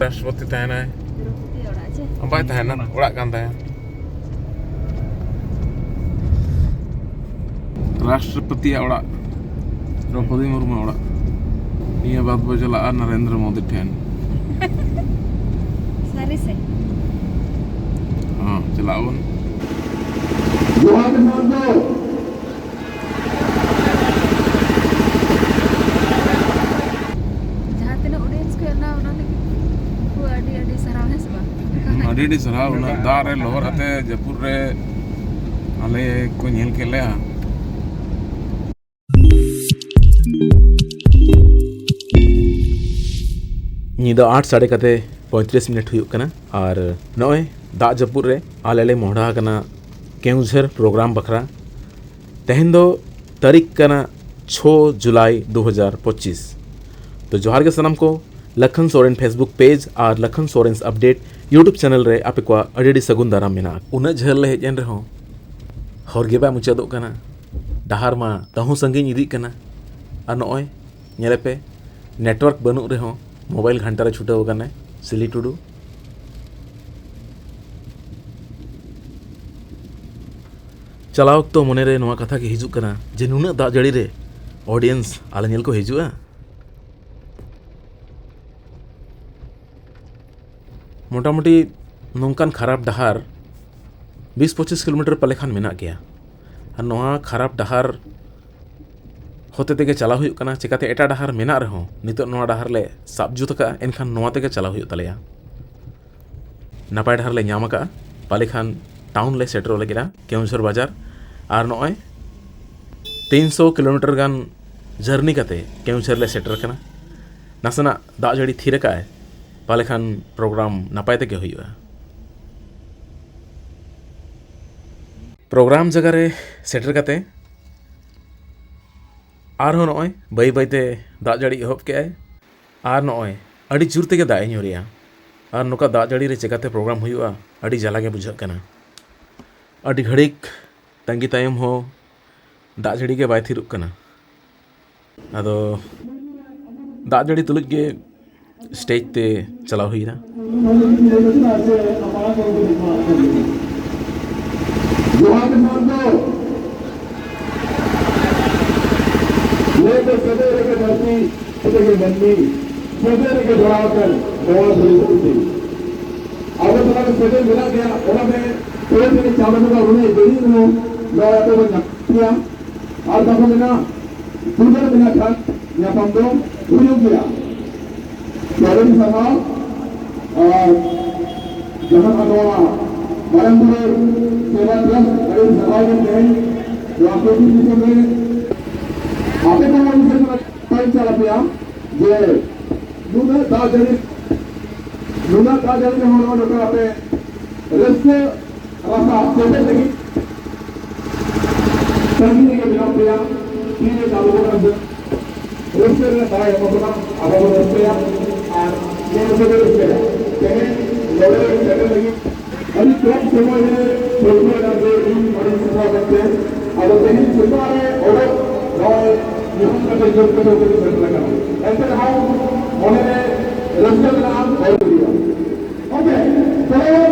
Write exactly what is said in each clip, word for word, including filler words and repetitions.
ᱨᱟᱥᱴᱨᱚᱯᱚᱛᱤ ᱛᱟᱦᱮᱱᱟᱭ᱾ ᱫᱨᱚᱯᱚᱫᱤᱭᱟᱜ ᱚᱲᱟᱜ ᱪᱮ? ᱵᱟᱭ ᱛᱟᱦᱮᱱᱟ, ᱚᱲᱟᱜ ᱠᱟᱱ ᱛᱟᱭᱟ᱾ ᱨᱟᱥᱴᱨᱚᱯᱚᱛᱤᱭᱟᱜ ᱚᱲᱟᱜ, ᱫᱨᱚᱯᱚᱫᱤ ᱢᱩᱨᱢᱩ ᱚᱲᱟᱜ᱾ ᱱᱤᱭᱟᱹ ᱵᱟᱫ ᱵᱚ ᱪᱟᱞᱟᱜᱼᱟ ᱱᱟᱨᱮᱱᱫᱨᱚ ᱢᱳᱫᱤ ᱴᱷᱮᱱ᱾ ᱥᱟᱹᱨᱤ ᱥᱮ? ᱦᱚᱸ, ᱪᱟᱞᱟᱜ ᱟᱵᱚᱱ᱾ ᱡᱟᱦᱟᱸ ᱛᱤᱱᱟᱹᱜ audience ᱠᱚ ᱦᱮᱡ ᱞᱮᱱᱟ, ᱚᱱᱟ ᱞᱟᱹᱜᱤᱫ ᱩᱱᱠᱩ ᱟᱹᱰᱤ ᱟᱹᱰᱤ ᱥᱟᱨᱦᱟᱣ, ᱦᱮᱸ ᱥᱮ ᱵᱟᱝ? ᱟᱹᱰᱤ ᱟᱹᱰᱤ ᱥᱟᱨᱦᱟᱣ, ᱩᱱᱟᱹᱜ ᱫᱟᱜ ᱨᱮ ᱞᱚᱦᱚᱫ ᱟᱛᱮ ᱡᱟᱹᱯᱩᱫ ᱨᱮ ᱟᱞᱮ ᱠᱚ ᱧᱮᱞ ᱠᱮᱫ ᱞᱮᱭᱟ᱾ ᱧᱤᱫᱟᱹ ᱟᱴ ᱥᱟᱰᱮ ᱠᱟᱛᱮ ᱯᱚᱸᱭᱛᱨᱤᱥ ᱢᱤᱱᱤᱴ ᱦᱩᱭᱩᱜ ᱠᱟᱱᱟ᱾ ᱟᱨ ᱱᱚᱜᱼᱚᱭ ᱫᱟᱜ ᱡᱟᱹᱯᱩᱫ ᱨᱮ ᱟᱞᱮ ᱞᱮ ᱢᱚᱦᱰᱟ ᱟᱠᱟᱱᱟ ᱠᱮᱣᱡᱷᱟᱹᱨ ᱯᱨᱳᱜᱨᱟᱢ ᱵᱟᱠᱷᱨᱟ᱾ ᱛᱮᱦᱮᱧ ᱫᱚ ᱛᱟᱹᱨᱤᱠᱷ ᱠᱟᱱᱟ ᱪᱷᱚ ᱡᱩᱞᱟᱭ ᱫᱩ ᱦᱟᱡᱟᱨ ᱯᱚᱸᱪᱤᱥ᱾ ᱛᱚ ᱡᱚᱦᱟᱨ ᱜᱮ ᱥᱟᱱᱟᱢ ᱠᱚ᱾ ᱞᱟᱠᱷᱟᱱ ᱥᱚᱨᱮᱱ Facebook page ᱟᱨ Lakhan Soren update YouTube channel ᱨᱮ ᱟᱯᱮ ᱠᱚᱣᱟᱜ ᱟᱹᱰᱤ ᱟᱹᱰᱤ ᱥᱟᱹᱜᱩᱱ ᱫᱟᱨᱟᱢ ᱢᱮᱱᱟᱜᱼᱟ᱾ ᱩᱱᱟᱹᱜ ᱡᱷᱟᱹᱞ ᱞᱮ ᱦᱮᱡ ᱮᱱ ᱨᱮᱦᱚᱸ ᱦᱚᱨ ᱜᱮ ᱵᱟᱭ ᱢᱩᱪᱟᱹᱫᱚᱜ ᱠᱟᱱᱟ᱾ ᱰᱟᱦᱟᱨ ᱢᱟ ᱛᱟᱹᱦᱩ ᱥᱟᱺᱜᱤᱧ ᱤᱫᱤᱜ ᱠᱟᱱᱟ᱾ ᱟᱨ ᱱᱚᱜᱼᱚᱭ ᱧᱮᱞᱮ ᱯᱮ, network ᱵᱟᱹᱱᱩᱜ ᱨᱮᱦᱚᱸ mobile ᱜᱷᱟᱱᱴᱟ ᱨᱮ ᱪᱷᱩᱴᱟᱹᱣ ᱟᱠᱟᱱᱟᱭ ᱥᱤᱞᱤ ᱴᱩᱰᱩ᱾ ᱪᱟᱞᱟᱣ ᱚᱠᱛᱚ ᱢᱚᱱᱮᱨᱮ ᱱᱚᱣᱟ ᱠᱟᱛᱷᱟ ᱜᱮ ᱦᱤᱡᱩᱜ ᱠᱟᱱᱟ ᱡᱮ ᱱᱩᱱᱟᱹᱜ ᱫᱟᱜ ᱡᱟᱹᱲᱤ ᱨᱮ audience ᱟᱞᱮ ᱧᱮᱞ ᱠᱚ ᱦᱤᱡᱩᱜᱼᱟ? ᱢᱚᱴᱟᱢᱩᱴᱤ ᱱᱚᱝᱠᱟᱱ ᱠᱷᱟᱨᱟᱯ ᱰᱟᱦᱟᱨ ᱵᱤᱥ ᱯᱚᱸᱪᱤᱥ ᱠᱤᱞᱳᱢᱤᱴᱟᱨ ᱯᱟᱞᱮ ᱠᱷᱟᱱ ᱢᱮᱱᱟᱜ ᱜᱮᱭᱟ᱾ ᱟᱨ ᱱᱚᱣᱟ ᱠᱷᱟᱨᱟᱯ ᱰᱟᱦᱟᱨ ᱦᱚᱛᱮ ᱛᱮᱜᱮ ᱪᱟᱞᱟᱣ ᱦᱩᱭᱩᱜ ᱠᱟᱱᱟ᱾ ᱪᱮᱠᱟᱛᱮ ᱮᱴᱟᱜ ᱰᱟᱦᱟᱨ ᱢᱮᱱᱟᱜ ᱨᱮᱦᱚᱸ ᱱᱤᱛᱚᱜ ᱱᱚᱣᱟ ᱰᱟᱦᱟᱨ ᱞᱮ ᱥᱟᱵ ᱡᱩᱛ ᱟᱠᱟᱫᱼᱟ, ᱮᱱᱠᱷᱟᱱ ᱱᱚᱣᱟ ᱛᱮᱜᱮ ᱪᱟᱞᱟᱣ ᱦᱩᱭᱩᱜ ᱛᱟᱞᱮᱭᱟ᱾ ᱱᱟᱯᱟᱭ ᱰᱟᱦᱟᱨ ᱞᱮ ᱧᱟᱢ ᱟᱠᱟᱫᱼᱟ, ᱯᱟᱞᱮ ᱠᱷᱟᱱ ᱴᱟᱣᱩᱱ ᱞᱮ ᱥᱮᱴᱮᱨᱚᱜ ᱞᱟᱹᱜᱤᱫᱼᱟ ᱠᱮᱣᱚᱱᱡᱷᱚᱨ ᱵᱟᱡᱟᱨ᱾ ᱟᱨ ᱱᱚᱜᱼᱚᱭ ᱛᱤᱱᱥᱚ ᱠᱤᱞᱳᱢᱤᱴᱟᱨ ᱜᱟᱱ ᱡᱟᱹᱨᱱᱤ ᱠᱟᱛᱮ ᱠᱮᱣᱚᱱᱡᱷᱚᱨ ᱞᱮ ᱥᱮᱴᱮᱨ ᱟᱠᱟᱱᱟ᱾ ᱱᱟᱥᱮᱱᱟᱜ ᱫᱟᱜ ᱡᱟᱹᱲᱤ ᱛᱷᱤᱨ ᱟᱠᱟᱫᱼᱟᱭ, ᱯᱟᱞᱮ ᱠᱷᱟᱱ ᱯᱨᱳᱜᱨᱟᱢ ᱱᱟᱯᱟᱭ ᱛᱮᱜᱮ ᱦᱩᱭᱩᱜᱼᱟ᱾ ᱯᱨᱳᱜᱨᱟᱢ ᱡᱟᱭᱜᱟ ᱨᱮ ᱥᱮᱴᱮᱨ ᱠᱟᱛᱮ ᱟᱨᱦᱚᱸ ᱱᱚᱜᱼᱚᱭ ᱵᱟᱹᱭ ᱵᱟᱹᱭᱛᱮ ᱫᱟᱜ ᱡᱟᱹᱲᱤ ᱮᱦᱚᱵ ᱠᱮᱜᱼᱟᱭ᱾ ᱟᱨ ᱱᱚᱜᱼᱚᱭ ᱟᱹᱰᱤ ᱡᱳᱨ ᱛᱮᱜᱮ ᱫᱟᱜ ᱮ ᱧᱩᱨᱮᱜᱼᱟ᱾ ᱟᱨ ᱱᱚᱝᱠᱟ ᱫᱟᱜ ᱡᱟᱹᱲᱤ ᱨᱮ ᱪᱮᱠᱟᱛᱮ ᱯᱨᱳᱜᱨᱟᱢ ᱦᱩᱭᱩᱜᱼᱟ? ᱟᱹᱰᱤ ᱡᱟᱞᱟ ᱜᱮ ᱵᱩᱡᱷᱟᱹᱜ ᱠᱟᱱᱟ᱾ ᱟᱹᱰᱤ ᱜᱷᱟᱹᱲᱤᱠ ᱛᱟᱺᱜᱤ ᱛᱟᱭᱚᱢ ᱦᱚᱸ ᱫᱟᱜ ᱡᱟᱹᱲᱤ ᱜᱮ ᱵᱟᱭ ᱛᱷᱤᱨᱚᱜ ᱠᱟᱱᱟ᱾ ᱟᱫᱚ ᱫᱟᱜ ᱡᱟᱹᱲᱤ ᱛᱩᱞᱩᱡ ᱜᱮ ᱥᱴᱮᱡᱽ ᱛᱮ ᱪᱟᱞᱟᱣ ᱦᱩᱭᱱᱟ᱾ ᱡᱚᱦᱟᱨ ᱜᱮ ᱥᱟᱨ ᱫᱚ ᱞᱟᱹᱭ ᱫᱚ ᱥᱮᱫᱟᱭ ᱨᱮᱜᱮ ᱫᱷᱟᱹᱨᱛᱤ ᱥᱮᱫᱟᱭ ᱜᱮ ᱢᱟᱹᱱᱢᱤ ᱥᱮᱫᱟᱭ ᱨᱮᱜᱮ ᱡᱚᱲᱟᱣ ᱟᱠᱟᱱ ᱱᱚᱣᱟ ᱫᱷᱩᱲᱤ ᱫᱷᱟᱹᱨᱛᱤ ᱟᱵᱚ ᱛᱟᱞᱟ ᱨᱮ ᱥᱮᱫᱟᱭ ᱢᱮᱱᱟᱜ ᱜᱮᱭᱟ᱾ ᱚᱱᱟᱛᱮ ᱛᱮᱦᱮᱧ ᱨᱮᱜᱮ ᱪᱟᱸᱫᱳ ᱵᱚᱸᱜᱟ ᱩᱱᱤ ᱡᱟᱹᱲᱤ ᱨᱮᱦᱚᱸ ᱱᱚᱣᱟ ᱟᱵᱚ ᱵᱚᱱ ᱧᱟᱢ ᱜᱮᱭᱟ᱾ ᱟᱨ ᱵᱟᱠᱚ ᱢᱮᱱᱟ ᱫᱩᱞᱟᱹᱲ ᱢᱮᱱᱟᱜ ᱠᱷᱟᱱ ᱧᱟᱯᱟᱢ ᱫᱚ ᱦᱩᱭᱩᱜ ᱜᱮᱭᱟ᱾ ᱟᱹᱰᱤ ᱥᱟᱨᱦᱟᱣ᱾ ᱟᱨ ᱡᱟᱦᱟᱸ ᱱᱚᱣᱟ ᱢᱟᱨᱟᱝ ᱵᱩᱨᱩ ᱥᱮᱵᱟ ᱴᱨᱟᱥᱴ ᱟᱹᱰᱤ ᱥᱟᱨᱦᱟᱣ ᱜᱮ ᱛᱮᱦᱮᱧ ᱱᱚᱣᱟ ᱯᱨᱚᱛᱤ ᱫᱤᱥᱚᱢ ᱨᱮ ᱟᱯᱮ ᱠᱚ ᱢᱚᱫᱽᱫᱷᱮ ᱠᱷᱚᱱ ᱪᱟᱞ ᱟᱯᱮᱭᱟ ᱡᱮ ᱱᱩᱱᱟᱹᱜ ᱫᱟᱜ ᱡᱟᱹᱲᱤ ᱱᱩᱱᱟᱹᱜ ᱫᱟᱜ ᱡᱟᱹᱲᱤ ᱨᱮᱦᱚᱸ ᱱᱚᱜᱼᱚ ᱱᱚᱝᱠᱟ ᱟᱯᱮ ᱨᱟᱹᱥᱠᱟᱹ ᱨᱟᱥᱟ ᱥᱮᱴᱮᱨ ᱞᱟᱹᱜᱤᱫ ᱛᱟᱺᱜᱤ ᱨᱮᱜᱮ ᱢᱮᱱᱟᱜ ᱯᱮᱭᱟ᱾ ᱛᱤᱨᱮ ᱪᱟᱸᱫᱳ ᱵᱚᱸᱜᱟ ᱨᱟᱹᱥᱠᱟᱹ ᱨᱮᱱᱟᱜ ᱫᱟᱣ ᱮᱢᱟ ᱵᱚᱱᱟ, ᱟᱵᱚ ᱵᱚᱱ ᱨᱟᱹᱥᱠᱟᱹᱭᱟ᱾ ᱟᱨ ᱱᱚᱣᱟ ᱨᱟᱹᱥᱠᱟᱹ ᱨᱮ ᱨᱟᱹᱥᱠᱟᱹᱭᱟ᱾ ᱛᱮᱦᱮᱧ ᱱᱚᱰᱮ ᱥᱮᱴᱮᱨ ᱞᱟᱹᱜᱤᱫ ᱟᱹᱰᱤ ᱠᱚᱢ ᱥᱚᱢᱚᱭ ᱨᱮ ᱴᱷᱟᱹᱣᱠᱟᱹ ᱮᱱᱟ ᱡᱮ ᱤᱧ ᱱᱚᱰᱮᱧ ᱥᱮᱴᱮᱨ ᱢᱮᱱᱛᱮ᱾ ᱟᱫᱚ ᱛᱮᱦᱮᱧ ᱥᱮᱛᱟᱜ ᱨᱮ ᱚᱰᱚᱠ ᱱᱚᱜᱼᱚᱭ ᱧᱩᱦᱩᱢ ᱠᱟᱛᱮ ᱡᱚᱢ ᱠᱟᱛᱮ ᱚᱸᱰᱮ ᱥᱮᱴᱮᱨ ᱟᱠᱟᱱᱟ᱾ ᱮᱱᱛᱮ ᱨᱮᱦᱚᱸ ᱢᱚᱱᱮ ᱨᱮ ᱨᱟᱹᱥᱠᱟᱹ ᱢᱮᱱᱟᱜᱼᱟ, ᱚᱞ ᱦᱩᱭᱩᱜᱼᱟ᱾ ᱳᱠᱮ, ᱛᱚ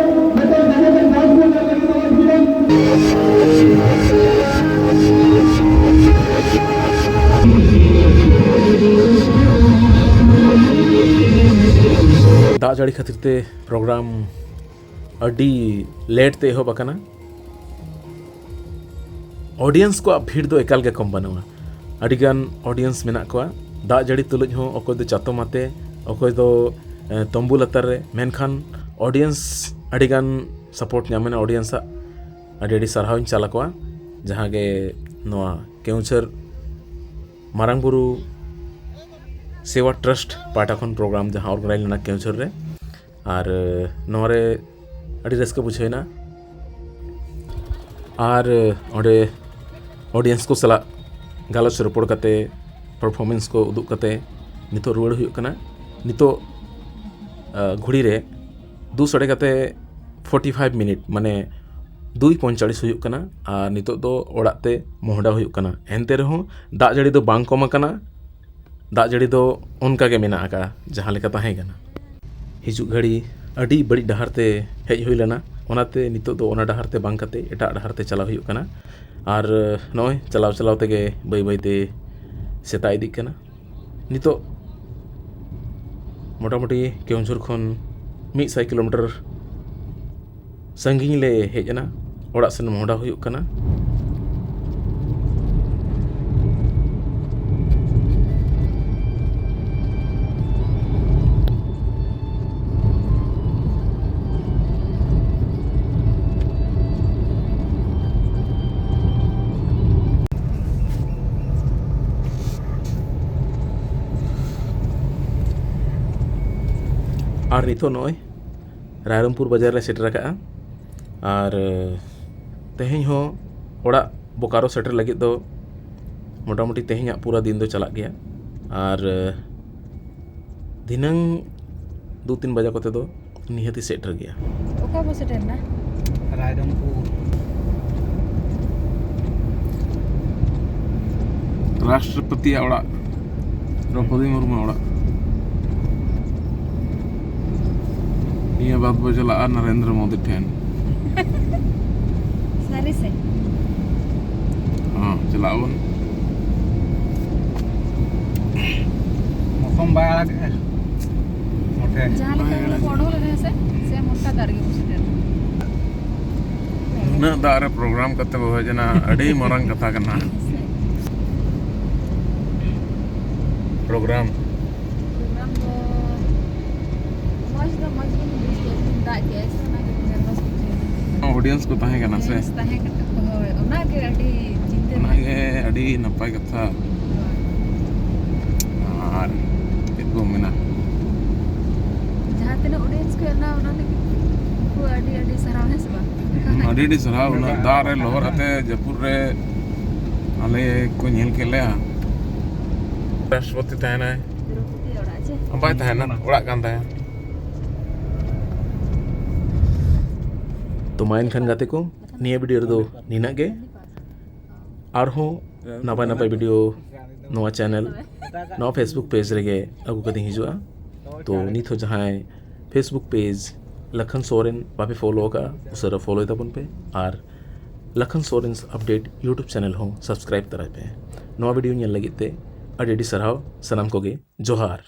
ᱡᱚᱛᱚ ᱡᱚᱛᱚ ᱠᱚ ᱡᱚᱢ ᱠᱚ ᱧᱮᱞ ᱞᱟᱹᱜᱤᱫ ᱫᱚ ᱵᱷᱤᱲ᱾ ᱫᱟᱜ ᱡᱟᱹᱲᱤ ᱠᱷᱟᱹᱛᱤᱨ ᱛᱮ ᱯᱨᱳᱜᱨᱟᱢ ᱟᱹᱰᱤ ᱞᱮᱴ ᱛᱮ ᱮᱦᱚᱵ ᱟᱠᱟᱱᱟ᱾ ᱚᱰᱤᱭᱮᱱᱥ ᱠᱚᱣᱟᱜ ᱵᱷᱤᱲ ᱫᱚ ᱮᱠᱟᱞ ᱜᱮ ᱠᱚᱢ ᱵᱟᱹᱱᱩᱜᱼᱟ᱾ ᱟᱹᱰᱤᱜᱟᱱ ᱚᱰᱤᱭᱮᱱᱥ ᱢᱮᱱᱟᱜ ᱠᱚᱣᱟ᱾ ᱫᱟᱜ ᱡᱟᱹᱲᱤ ᱛᱩᱞᱩᱡ ᱦᱚᱸ ᱚᱠᱚᱭ ᱫᱚ ᱪᱟᱛᱚᱢ ᱟᱛᱮ, ᱚᱠᱚᱭ ᱫᱚ ᱮ, ᱛᱚᱢᱵᱩ ᱞᱟᱛᱟᱨ ᱨᱮ᱾ ᱢᱮᱱᱠᱷᱟᱱ ᱚᱰᱤᱭᱮᱱᱥ ᱟᱹᱰᱤᱜᱟᱱ ᱥᱟᱯᱳᱨᱴ ᱧᱟᱢ ᱮᱱᱟ᱾ ᱚᱰᱤᱭᱮᱱᱥ ᱟᱜ ᱟᱹᱰᱤ ᱟᱹᱰᱤ ᱥᱟᱨᱦᱟᱣ ᱤᱧ ᱪᱟᱞ ᱟᱠᱚᱣᱟ, ᱡᱟᱦᱟᱸ ᱜᱮ ᱱᱚᱣᱟ ᱠᱮᱣᱪᱷᱟᱹᱨ ᱢᱟᱨᱟᱝ ᱵᱩᱨᱩ ᱥᱮᱵᱟ ᱴᱨᱟᱥᱴ ᱯᱟᱦᱴᱟ ᱠᱷᱚᱱ ᱯᱨᱳᱜᱨᱟᱢ ᱡᱟᱦᱟᱸ ᱚᱨᱜᱟᱱᱟᱭᱤᱡᱽ ᱞᱮᱱᱟ ᱠᱮᱣᱪᱷᱟᱹᱨ ᱨᱮ᱾ ᱟᱨ ᱱᱚᱣᱟ ᱨᱮ ᱟᱹᱰᱤ ᱨᱟᱹᱥᱠᱟᱹ ᱵᱩᱡᱷᱟᱹᱣ ᱮᱱᱟ᱾ ᱟᱨ ᱚᱸᱰᱮ ᱚᱰᱤᱭᱮᱱᱥ ᱠᱚ ᱥᱟᱞᱟᱜ ᱜᱟᱞᱚᱪ ᱨᱚᱯᱚᱲ ᱠᱟᱛᱮ, ᱯᱟᱨᱯᱷᱚᱨᱢᱮᱱᱥ ᱠᱚ ᱩᱫᱩᱜ ᱠᱟᱛᱮ ᱱᱤᱛᱚᱜ ᱨᱩᱣᱟᱹᱲ ᱦᱩᱭᱩᱜ ᱠᱟᱱᱟ᱾ ᱱᱤᱛᱚᱜ ᱟ, ᱜᱷᱩᱲᱤ ᱨᱮ ᱫᱩ ᱥᱟᱰᱮ ᱠᱟᱛᱮ ᱯᱷᱳᱨᱴᱤ ᱯᱷᱟᱭᱤᱵᱷ ᱢᱤᱱᱤᱴ, ᱢᱟᱱᱮ ᱫᱩᱭ ᱯᱚᱸᱭᱛᱟᱞᱞᱤᱥ ᱦᱩᱭᱩᱜ ᱠᱟᱱᱟ᱾ ᱟᱨ ᱱᱤᱛᱚᱜ ᱫᱚ ᱚᱲᱟᱜ ᱛᱮ ᱢᱚᱦᱰᱟ ᱦᱩᱭᱩᱜ ᱠᱟᱱᱟ᱾ ᱮᱱᱛᱮ ᱨᱮᱦᱚᱸ ᱫᱟᱜ ᱡᱟᱹᱲᱤ ᱫᱚ ᱵᱟᱝ ᱠᱚᱢ ᱟᱠᱟᱱᱟ᱾ ᱫᱟᱜ ᱡᱟᱹᱲᱤ ᱫᱚ ᱚᱱᱠᱟ ᱜᱮ ᱢᱮᱱᱟᱜ ᱟᱠᱟᱫᱼᱟ, ᱡᱟᱦᱟᱸ ᱞᱮᱠᱟ ᱛᱟᱦᱮᱸ ᱠᱟᱱᱟ᱾ ᱦᱤᱡᱩᱜ ᱜᱷᱟᱹᱲᱤ ᱟᱹᱰᱤ ᱵᱟᱹᱲᱤᱡ ᱰᱟᱦᱟᱨ ᱛᱮ ᱦᱮᱡ ᱦᱩᱭ ᱞᱮᱱᱟ, ᱚᱱᱟᱛᱮ ᱱᱤᱛᱚᱜ ᱫᱚ ᱚᱱᱟ ᱰᱟᱦᱟᱨ ᱛᱮ ᱵᱟᱝ ᱠᱟᱛᱮ ᱮᱴᱟᱜ ᱰᱟᱦᱟᱨ ᱛᱮ ᱪᱟᱞᱟᱣ ᱦᱩᱭᱩᱜ ᱠᱟᱱᱟ᱾ ᱟᱨ ᱱᱚᱜᱼᱚᱭ ᱪᱟᱞᱟᱣ ᱪᱟᱞᱟᱣ ᱛᱮᱜᱮ ᱵᱟᱹᱭ ᱵᱟᱹᱭ ᱛᱮ ᱥᱮᱛᱟᱜ ᱤᱫᱤᱜ ᱠᱟᱱᱟ᱾ ᱱᱤᱛᱚᱜ ᱢᱚᱴᱟᱢᱩᱴᱤ ᱠᱮᱣᱚᱱᱡᱷᱚᱨ ᱠᱷᱚᱱ ᱢᱤᱫ ᱥᱟᱭ ᱠᱤᱞᱳᱢᱤᱴᱟᱨ ᱥᱟᱺᱜᱤᱧ ᱞᱮ ᱦᱮᱡ ᱮᱱᱟ, ᱚᱲᱟᱜ ᱥᱮᱱ ᱢᱚᱦᱰᱟ ᱦᱩᱭᱩᱜ ᱠᱟᱱᱟ᱾ ᱟᱨ ᱱᱤᱛᱚᱜ ᱱᱚᱜᱼᱚᱭ ᱨᱟᱭᱨᱚᱝᱯᱩᱨ ᱵᱟᱡᱟᱨ ᱞᱮ ᱥᱮᱴᱮᱨ ᱟᱠᱟᱫᱼᱟ᱾ ᱟᱨ ᱛᱮᱦᱮᱧ ᱦᱚᱸ ᱚᱲᱟᱜ ᱵᱳᱠᱟᱨᱳ ᱥᱮᱴᱮᱨ ᱞᱟᱹᱜᱤᱫ ᱫᱚ ᱢᱚᱴᱟᱢᱩᱴᱤ ᱛᱮᱦᱮᱧᱟᱜ ᱯᱩᱨᱟᱹ ᱫᱤᱱ ᱫᱚ ᱪᱟᱞᱟᱜ ᱜᱮᱭᱟ᱾ ᱟᱨ ᱫᱷᱤᱱᱟᱹᱝ ᱫᱩ ᱛᱤᱱ ᱵᱟᱡᱟ ᱠᱚᱛᱮ ᱫᱚ ᱱᱤᱦᱟᱹᱛᱤ ᱥᱮᱴᱮᱨ ᱜᱮᱭᱟ᱾ ᱚᱠᱟ ᱵᱚ ᱥᱮᱴᱮᱨ ᱮᱱᱟ? ᱨᱟᱭᱨᱚᱝᱯᱩᱨ᱾ ᱨᱟᱥᱴᱨᱚᱯᱚᱛᱤᱭᱟᱜ ᱚᱲᱟᱜ, ᱫᱨᱚᱯᱚᱫᱤ ᱢᱩᱨᱢᱩ ᱚᱲᱟᱜ᱾ ᱱᱤᱭᱟᱹ ᱵᱟᱫ ᱵᱚ ᱪᱟᱞᱟᱜᱼᱟ ᱱᱟᱨᱮᱱᱫᱨᱚ ᱢᱳᱫᱤ ᱴᱷᱮᱱ᱾ ᱥᱟᱹᱨᱤ ᱥᱮ? ᱦᱚᱸ, ᱪᱟᱞᱟᱜ ᱟᱵᱚᱱ᱾ ᱢᱚᱥᱚᱢ ᱵᱟᱭ ᱟᱲᱟᱜᱮᱜᱼᱟ ᱢᱚᱴᱷᱮ᱾ ᱡᱟᱦᱟᱸ ᱞᱮᱠᱟ ᱵᱚᱱ ᱚᱰᱚᱠ ᱞᱮᱱᱟ ᱥᱮ, ᱥᱮ ᱢᱚᱴᱠᱟ ᱫᱟᱜ ᱨᱮᱜᱮ ᱵᱚ ᱥᱮᱴᱮᱨ ᱮᱱᱟ᱾ ᱱᱩᱱᱟᱹᱜ ᱫᱟᱜ ᱨᱮ ᱯᱨᱳᱜᱨᱟᱢ ᱠᱟᱛᱮ ᱵᱚ ᱦᱮᱡ ᱮᱱᱟ, ᱟᱹᱰᱤ ᱢᱟᱨᱟᱝ ᱠᱟᱛᱷᱟ ᱠᱟᱱᱟ᱾ ᱯᱨᱳᱜᱨᱟᱢ᱾ ᱯᱨᱳᱜᱨᱟᱢ ᱫᱚ ᱢᱚᱡᱽ ᱫᱚ ᱢᱚᱡᱽ ᱜᱮ ᱵᱩᱡᱽ ᱠᱮᱫᱼᱟ, ᱞᱮᱠᱤᱱ ᱫᱟᱜ ᱠᱮᱫᱼᱟᱭ ᱥᱮ, ᱚᱱᱟ ᱜᱮ nervous ᱵᱩᱡᱷᱟᱹᱣ ᱮᱱᱟ᱾ ᱚᱰᱤᱭᱮᱱᱥ ᱠᱚ ᱛᱟᱦᱮᱸ ᱠᱟᱱᱟ ᱥᱮ? Audience ᱛᱟᱦᱮᱸ ᱠᱟᱱᱟ ᱠᱚ, ᱦᱳᱭ, ᱚᱱᱟ ᱜᱮ ᱟᱹᱰᱤ ᱪᱤᱱᱛᱟᱹ ᱚᱱᱟ ᱨᱮᱱᱟᱜ ᱜᱮ ᱟᱹᱰᱤ ᱱᱟᱯᱟᱭ ᱠᱟᱛᱷᱟ᱾ ᱦᱳᱭ᱾ ᱟᱨ ᱪᱮᱫ ᱠᱚ ᱢᱮᱱᱟ? ᱡᱟᱦᱟᱸ ᱛᱤᱱᱟᱹᱜ audience ᱠᱚ ᱦᱮᱡ ᱞᱮᱱᱟ, ᱚᱱᱟ ᱞᱟᱹᱜᱤᱫ ᱩᱱᱠᱩ ᱟᱹᱰᱤ ᱟᱹᱰᱤ ᱥᱟᱨᱦᱟᱣ, ᱦᱮᱸ ᱥᱮ ᱵᱟᱝ? ᱟᱹᱰᱤ ᱟᱹᱰᱤ ᱥᱟᱨᱦᱟᱣ, ᱩᱱᱟᱹᱜ ᱫᱟᱜ ᱨᱮ ᱞᱚᱦᱚᱫ ᱟᱛᱮ, ᱡᱟᱹᱯᱩᱫ ᱨᱮ ᱟᱞᱮ ᱠᱚ ᱧᱮᱞ ᱠᱮᱫ ᱞᱮᱭᱟ᱾ ᱨᱟᱥᱴᱨᱚᱯᱚᱛᱤ ᱛᱟᱦᱮᱱᱟᱭ᱾ ᱫᱨᱚᱯᱚᱫᱤ ᱚᱲᱟᱜ ᱪᱮ? ᱵᱟᱭ ᱛᱟᱦᱮᱱᱟ, ᱚᱲᱟᱜ ᱠᱟᱱ ᱛᱟᱭᱟ᱾ ᱛᱚ ᱢᱟ ᱮᱱᱠᱷᱟᱱ ᱜᱟᱛᱮ ᱠᱚ, ᱱᱤᱭᱟᱹ video ᱨᱮᱫᱚ ᱱᱤᱱᱟᱹᱜ ᱜᱮ᱾ ᱟᱨᱦᱚᱸ ᱱᱟᱯᱟᱭ ᱱᱟᱯᱟᱭ ᱵᱷᱤᱰᱤᱭᱳ ᱱᱚᱣᱟ ᱪᱮᱱᱮᱞ, ᱱᱚᱣᱟ ᱯᱷᱮᱥᱵᱩᱠ ᱯᱮᱡᱽ ᱨᱮᱜᱮ ᱟᱹᱜᱩ ᱠᱟᱛᱮᱧ ᱦᱤᱡᱩᱜᱼᱟ᱾ ᱛᱚ ᱱᱤᱛ ᱦᱚᱸ ᱡᱟᱦᱟᱸᱭ ᱯᱷᱮᱥᱵᱩᱠ ᱯᱮᱡᱽ ᱞᱟᱠᱷᱟᱱ ᱥᱚᱨᱮᱱ ᱵᱟᱯᱮ ᱯᱷᱚᱞᱳ ᱟᱠᱟᱫᱼᱟ, ᱩᱥᱟᱹᱨᱟ ᱯᱷᱚᱞᱳᱭ ᱛᱟᱵᱚᱱ ᱯᱮ᱾ ᱟᱨ Lakhan Soren update YouTube channel ᱦᱚᱸ ᱥᱟᱵᱥᱠᱨᱟᱭᱤᱵ ᱛᱟᱨᱟᱭ ᱯᱮ᱾ ᱱᱚᱣᱟ ᱵᱷᱤᱰᱤᱭᱳ ᱧᱮᱞ ᱞᱟᱹᱜᱤᱫ ᱛᱮ ᱟᱹᱰᱤ ᱟᱹᱰᱤ ᱥᱟᱨᱦᱟᱣ ᱥᱟᱱᱟᱢ ᱠᱚᱜᱮ᱾ ᱡᱚᱦᱟᱨ᱾